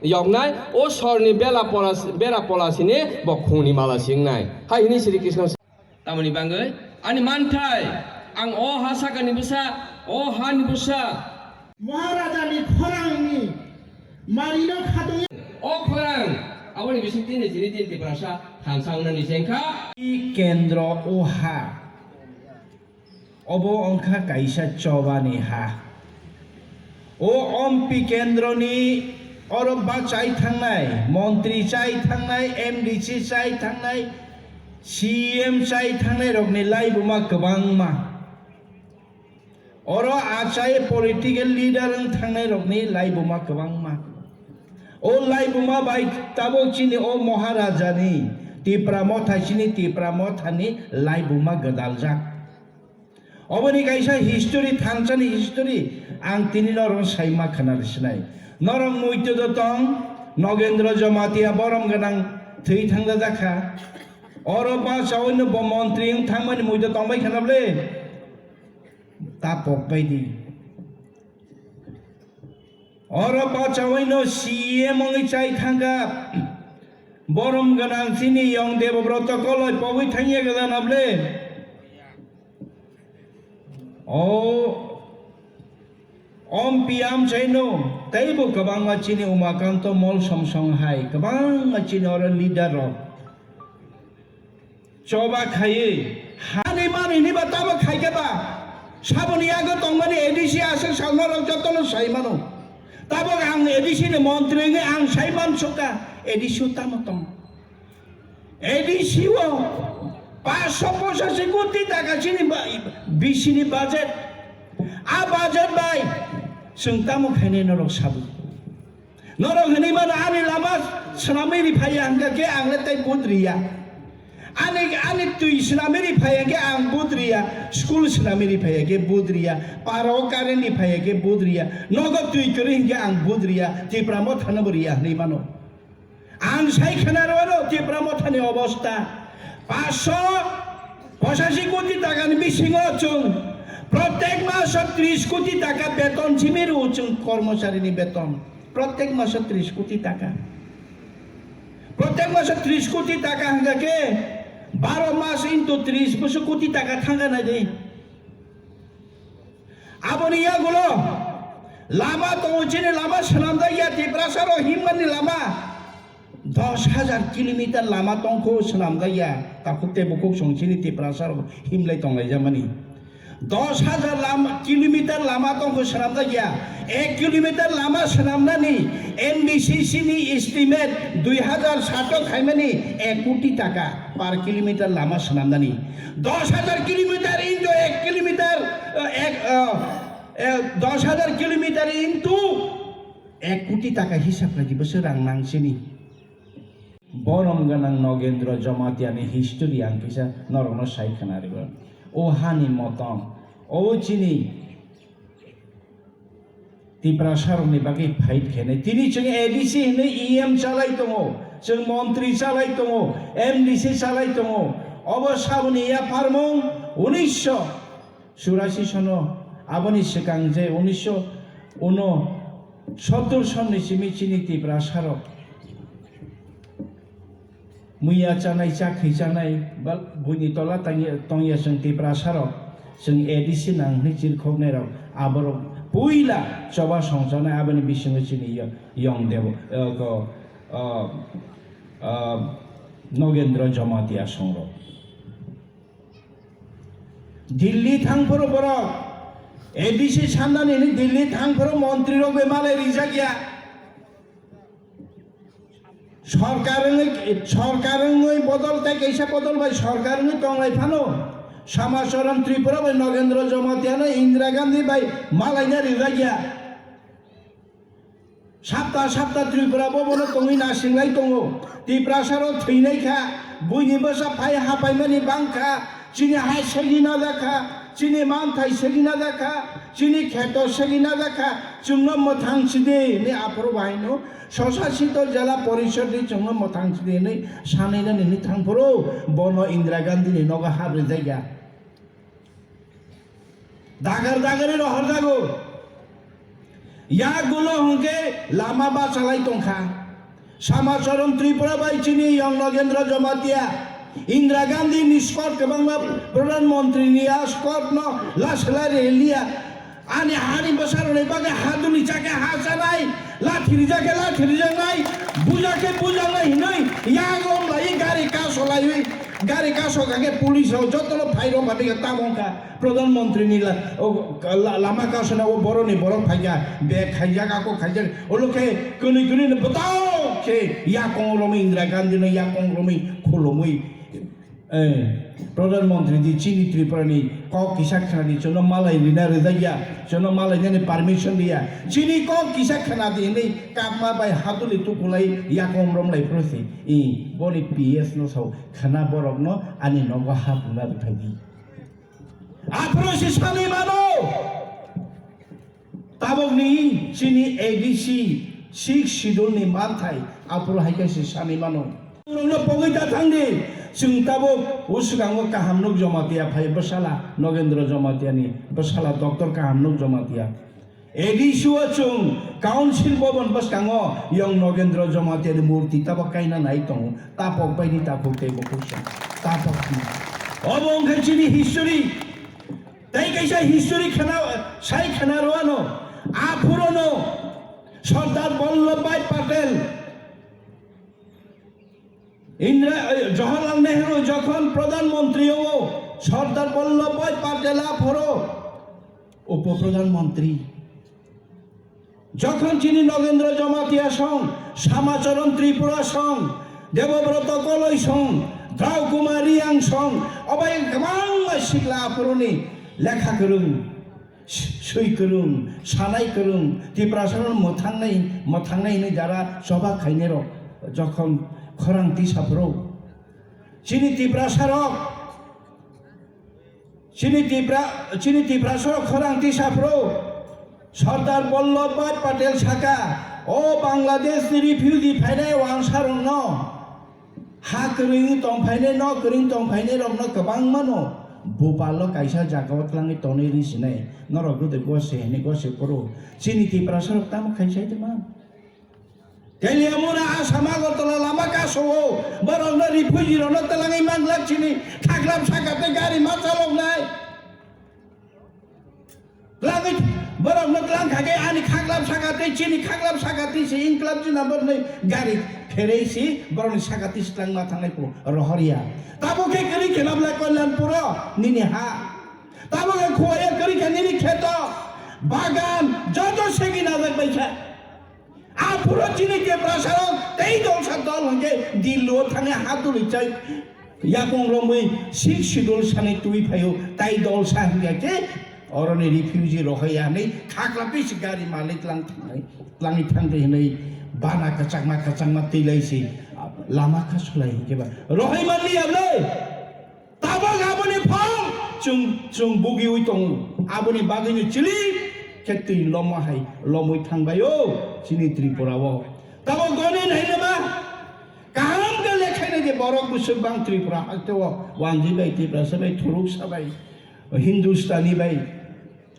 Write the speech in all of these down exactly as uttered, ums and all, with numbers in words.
Yoknai, o sorni bela pola, bera pola sini bo khungni mala singnai. Hai hini Sri Krishna sa-, tamoni bangwi ani manthai, ang o ha sakani bwsa, o hani bwsa. Maharajani khorangni marino khatungwi. O khorang, aboni bising tini chini tin Tiprasa thansa wngnani sengkha. I kendro o ha. Obo wngkha kaisa chobani ha. O ompi kendroni oro ba chai thangnai, montri chai thangnai, M D C chai thangnai, C M chai thangnai rokni laibuma kwbangma. Oro achai political leader wng thangnai rokni laibuma kwbangma. O laibuma bai tabuk chini o Maharajani Tipra Motha, chini Tipra Mothani laibuma gwdaljak. Oboni kaisa history, thansani history, ang tini norok sai ma khna rw sinai. Norok muitu do tong, Nogendra Jamatia borom gwnang thwi thangda jakha. Oro ba chawi no bo montri wng thangmani muitu tongbai khna ble. Ta pok bai di. Oro bachawi no C M wngwi chai thangkha. Borom gwnang chini Yong Debobroto koloi pogwi thangya gada nable. O, om piyam chaino, teibo kwbangma chini Umakanto Mol Somsong hai, kwbangma chini oro leader rok. Choba khaiwi hani manwi hwnwi ba tamo khaikhe ba, saboni yago tongmani A D C aswk salma rok jotono sai mano. Tabok ang A D C ni montri wngwi ang sai mansukha, A D C o tamo tong? A D C o paanch sho pochashi koti taka chini ba-, B C ni budget. A budget bai chwng tamo khainai norok sabo? Norok hinwi mano, ani lama swnamwi ri phaiya hwnkha khe ang le tei vote riya. Ani, ani twi swnamwi ri phaiya khe ang vote riya. School swnamwi ri phaiya khe vote riya. Para o current ri phaiya khe vote riya. Nogo twi kwrwi hinkhe ang vote riya. Tipra Motha no bo riya hinwi mano. Ang sai khna rwno Tipra Mothani obostha. Paanch sho pochashi koti takani bisingo chwng protek maso tris koti taka beton simi rw chwng kormocharini beton. Protek maso tris koti taka. Protek maso tris koti taka hwnkha khe baro mas into tris boso koti taka thangkha nai di. Aboni yagulo lama tongo, chini lama swnamjak ya, Tiprasa rok himnani lama dos hajar kilometer lama tongkho swnamjakya, takhuk tei bukhuk song chini Tiprasa rok himlai tonglaijamani. Dos hajar lama, kilometer lama tongkho swnamjakya, ek kilometer lama swnamnani M D C C ni estimate dui hajar sato khaimani ek koti taka per kilometer lama swnamnani. Dos hajar kilometer into ek kilometer, eh, ek, eh, eh, dos hajar kilometer into ek koti taka hisab khlai di, bwswk rang nang sini. Borom gwnang Nogendra Jamatia ni history ang kisa norokno sai khna rwgo. O hani motom, o chini Tiprasa rokni bagwi fight khainai. Tini chwng A D C hinwi E M chalai tongo, chwng montri chalai tongo, M D C chalai tongo. Obo saboni yapharmung unisho churasi sono, aboni swkang je unisho uno sottur sonni simi chini Tiprasa rok muiya chanai, chakhi chanai, ba-, buini tola tangya, tongya chwng Tiprasa rok, chwng A D C nang hwnwi chirkhoknai rok, aborok puila choba songchanai, aboni bisingo chini yo-, Yong Debo, eh, ko, eh, eh, Nogendra Jamatia songrok. Delhi thangphuru borok A D C sannani hwnwi Delhi thangphuru montri rok bai malai rijak ya. Sorkar wngwi, sorkar wngwi bodol tei kaisa bodol bai sorkar wngwi tonglai phano Samacharan Tripura bai Nogendra Jamatia no Indira Gandhi bai malaina rijak ya. Sapta sapta Tripura bo bono tongwi nasinglai tongo. Tiprasa rok thwinai kha, buini bwsa phai hapaimani bang kha, chini hai segwi najak kha, chini manthai segwi najak kha, chini kheto segwi najak kha, chwngno mwthang sidi hinwi aphuru bahaino Swsasito Jela Porishod ni chwngno mwthang sidi hinwi sanwi nani hinwi thangphuru bono Indira Gandhi ni nogo hap rijak ya. Dagar dagari rohor jago. Yagulo hwnkhe lama bachalai tongkha. Samacharan Tripura bai chini Yong Nagendra Jamatia, Indira Gandhi ni squad kwbangma Pradhan Mantri ni a squad no laselai rwliya. Ani hani bwsarokni bagwi haduni chakhe ha chanai, lathi rijak khe lathi rijaknai, bujak khe bujaknai hinwi yaglom lai gari kaso laiwi, gari kaso kha khe police rok jotono phairok phaikha tamo wngkha. Pradhan Mantri ni la-, o, la-, lama kasuna o borok ni borok phaikha, bag khaijak, ako khaijak, olo khe kwnwi kwnwi no bwtao khe yakung romwi Indira Gandhi no yakung romwi khulumwi, eh, Pradhan Mantri di chini Tripura ni kok kisa khna di, chwngno malai rina rwjakya, chwngno malai nani permission riya, chini kok kisa khna di hinwi kapma bai haduli tukulai yakung romlai phuru si, i, boni P S no sao khna borok no ani nogo ha pungna rwphai di. Aphuru se sanwi mano. Tabukni chini A D C six schedule ni manthai aphuru hai khe se sanwi mano. Borokno pogwi ta thang di. Chwng tabuk uswkango kaham nuk Jamatia phai bwsala Nagendra Jamatia ni bwsala doctor kaham nuk Jamatia. A D C o chwng Council Bhavan bwskango Yong Nagendra Jamatia ni murti tabuk kaina nai tongo. Tapok bai ni tapok tei bukhuk se. Tapok ni. Obo wngkha chini history. Tei kaisa history khana, sai khana rwano, aphurono Sardar Vallabhbhai Patel, Indira, eh, Jawaharlal Nehru jokhon Pradhan Mantri o, Sardar Vallabhbhai Patel aphoro Upo Pradhan Mantri. Jokhon chini Nagendra Jamatia song, Samacharan Tripura song, Debobrata Koloi song, Drau Kumar Riang song, obai kwbangma sikla aphuruni lekha kwrwng, swi kwrwng, sanai kwrwng, Tiprasano mwthangnai, mwthangnai hinwi jara choba khainai rok jokhon khorang tisa phuru. Chini Tiprasa rok Chini Tipra, chini Tiprasa khorang tisa phuru Sardar Vallabhbhai Patel saka, o Bangladesh ni refugee phainai wangsarokno ha kwrwng tong phainai, no kwrwng tong phainai rokno kwbangma no bupalo kaisa jaga o twlangwi tonwi ri sinai. Norok gode gose hini gose phuru chini Tiprasa rok tamo khaisai tongma. Teliamura Assam Agartala lama kaso o borokno refugee rokno twlangwi manglak chini khaklap saka tei gari ma chaloknai. Twlangwi borokno twlang kha khe ani khaklap saka tei chini khaklap saka tei se inklap jina borokni gari pherei si borokni saka tei se twlang ma thangnai phuru rohorya. Tabuk khe kwrwi khe nabla Kalyanpuro nini ha. Tabuk khe khuwaya kwrwi khe nini kheto bagan joto segi najak bai kha. Aphuru chini Tiprasarok tei dolsa dol hwnkhe Dilli-o thangwi ha tuli chai yakung romwi sixth schedule sani twi phaio, tai dolsa hwnkhe khe oroni refugee rohoi ya hwnwi khaklapwi se gari malik lang thangnai, langwi thangdi hwnwi bana kwchangma kwchangma twi lai se lama kha sulai hwnkhe ba rohoi manliya bwlai. Tabuk aboni phang chwng, chwng bugiwi tongo. Aboni bagwino chili khe twi loma hai lomwi thangbaio chini Tripura o. Tabuk goni nainama kaham khe lekhaina je borok bwswk bang Tripura haste o wanji bai Tiprasa bai Thuruksa bai Hindustani bai.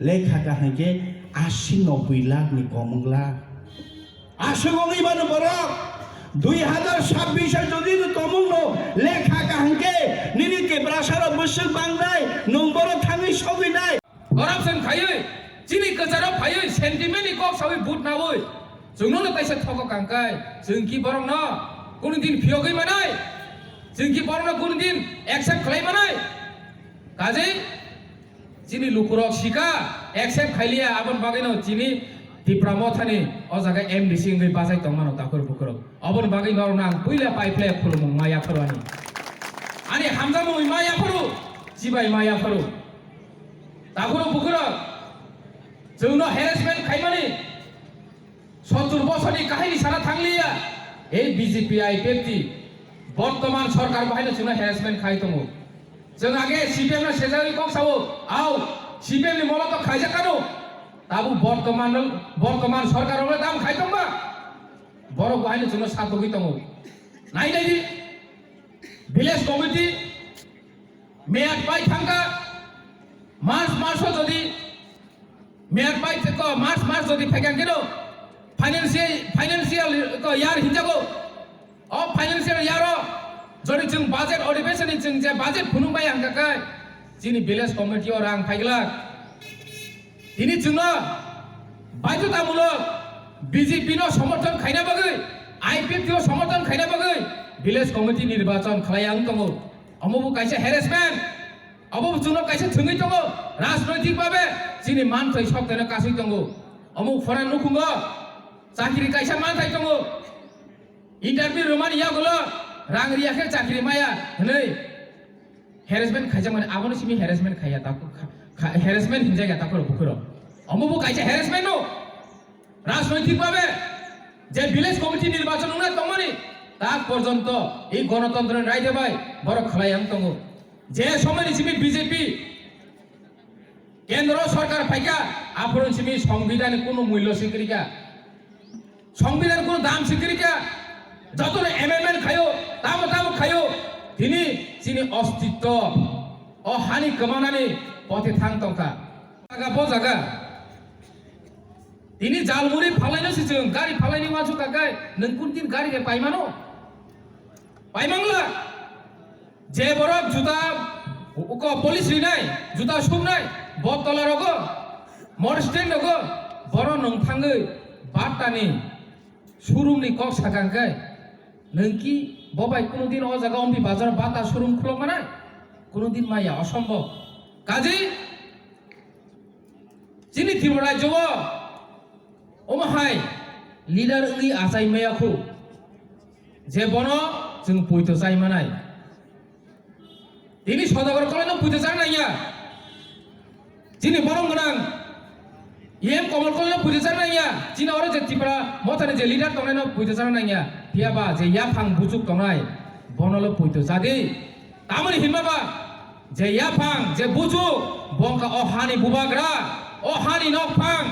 Lekha kaham khe asi noboi lakh ni komwng lakh. Aswk wngwi mano borok dui hazar sabbish o jodi no komwng no lekha kaham khe nini Tiprasa rok bwswk bangnai nwng borok thangwi sogwi nai. Corruption khaiwi chini kwcharo phaiwi sentiment ni kok sawi vote nawi chwngno no kaisa thogo kangkai chwng ki borok no kunu din phiyogwi manai chwng ki borok no kunu din accept khlai manai kajai Chini lukurok sika accept khailiya, aboni bagwino chini Tipra Mothani o jaga M D C wngwi bachai tongmano takhur bukhurok. Aboni bagwi norokno ang puila paiphlai khulumung ma yaphuru ani. Ani hamjakmung ma yaphuru, chibai ma yaphuru. Takhurok bukhurok, chwngno harassment khaimani, Sottur bosorni kahini sana thangliya. Ei B J P I P F T bortoman sorkar bo haino chwngno harassment khai tongo. Chwng age C P M no sejagwi kok sao, au, C P M ni molo to khaijak kano. Tabu bortoman, bortoman sorkar rokle dam khai tongba. Borok bo haino chwngno satogwi tongo. Nai nai di. Village committee meyad pai thangka. March, March o jodi May bai ko March, March jodi phaikan keno financial, financial ko year hinjago. O financial year o jodi chwng budget, odibesoni chwng je budget phunuk bai hangka kai, chini village committee o rang phaiglak. Tini chwngno baidhotamulok B J P no somorthon khaina bagwi, I P F T o somorthon khaina bagwi village committee nirbachon khlai ang tongo. Omo bo kaisa harassment. Obo bo chwngno kaisa thwngwi tongo, rajnoitik babe chini manthai sok teno kasui tongo. Omo phora nukhungo chakri kaisa manthai tongo. Interview rwmani yagulo rang riya khe chakri maya hwnwi harassment khaijakmani, abono simi harassment khaiya ta, kha-, kha-, harassment hinjakya ta khoro bukhoro. Omo bo kaisa harassment no. Rajnoitik babe je village committee nirbachon wngna tongmani tak porjonto ei gonotontro ni raida bai borok khlai ang tongo. Je somoini simi B J P kendro sorkar phaikha, aphuru simi songbidani kunu mullo sikrikha, songbidani kunu dam sikrikha, jotono amendment khayo, tamo tamo khayo, tini chini ostitto o hani kwmanani pote thang tongkha. Jaga bo jaga. Tini jalmuri phalaino se chwng gari phalaini wansuk kha kai, nwng kun din gari khe paimano? Paimangla. Je borok juta ko police rinai, juta sumnai, bottola rogo, motor stand rogo, boro nwng thangwi battani showroom ni kok sakang kai, nwng ki bo bai kunu din o jaga ombi bazar bata showroom khulok manai? Kunu din maya, osombo. Kaji Chini Tripura rajyo o omo hai leader wngwi achai maya khu, je bono chwng puito chai manai. Tini Sodagar kolai no puito chana nangya. Chini borom gwnang E M Komol kolai no puito chana nangya. Chini oro je Tripura mothani je leader tongnai no puito chana nangya. Phiya ba je yaphang buchuk tongnai bono lo puito chadi. Tamoni hinma ba, je yaphang, je buchuk, bo wngkha o hani bubagra, o hani nokphang,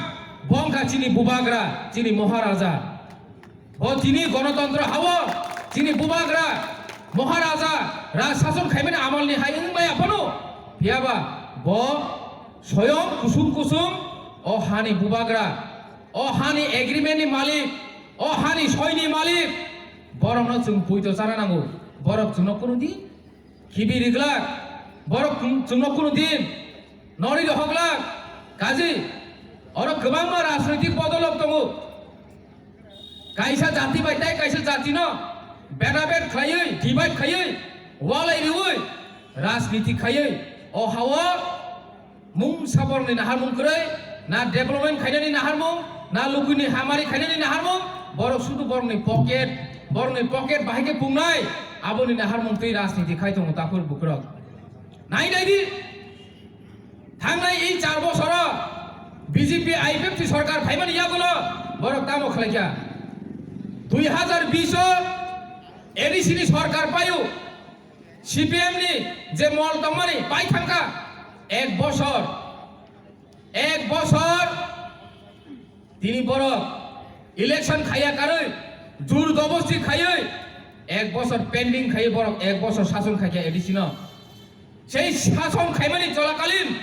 bo wngkha chini bubagra, chini Moharaja. Bo tini gonotontro hao, chini bubagra, Moharaja, raj sason khaimani amalni hai wngmaya phano, phiya ba bo soyong kusum kusum o hani bubagra, o hani agreement ni malik, o hani soini malik, borokno chwng puito chana nango, borok chwngno kunu di khibi riglak, borok chwng-, chwngno kunu din nori rohoglak. Kaji oro kwbangma rajnoitik bodolok tongo. Kaisa jati bai tai kaisa jatino bedabed khlaiwi, divide khaiwi, walai riwi, rajniti khaiwi, o hao mungsa borokni naharmung kwrwi, na development khainani naharmung, na lukuni hamari khainani naharmung, borok sudu borokni pocket, borokni pocket bahai khe pungnai, aboni naharmung twi rajniti khai tongo takhur bukrok. Nai nai di, thangnai ei char bosoro B J P I P F T sorkar phaimani yagulo borok tamo khlaikha. Dui hazar bish o A D C ni sorkar paio. C P M ni je mol tongmani pai thangkha ek bosor, ek bosor tini borok election khaiya karwi jur dobosti khaiwi ek bosor pending khaiwi borok ek bosor sason khaikha A D C no. Sei sason khaimani cholakalin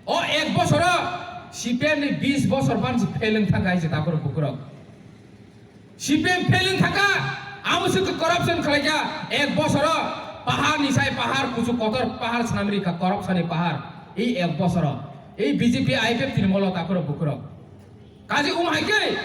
o ek bosoro C P M ni bish bosor bansi fail wng thangkha hai se takhurok bukhurok. C P M fail wng thangkha, amo se corruption khlaikha, ek bosoro pahar ni sai pahar kuchuk kotor pahar swnam rikha, corruption ni pahar. Ei ek bosoro ei B J P I P F T ni molo takhurok bukhurok. Kaji um hai khe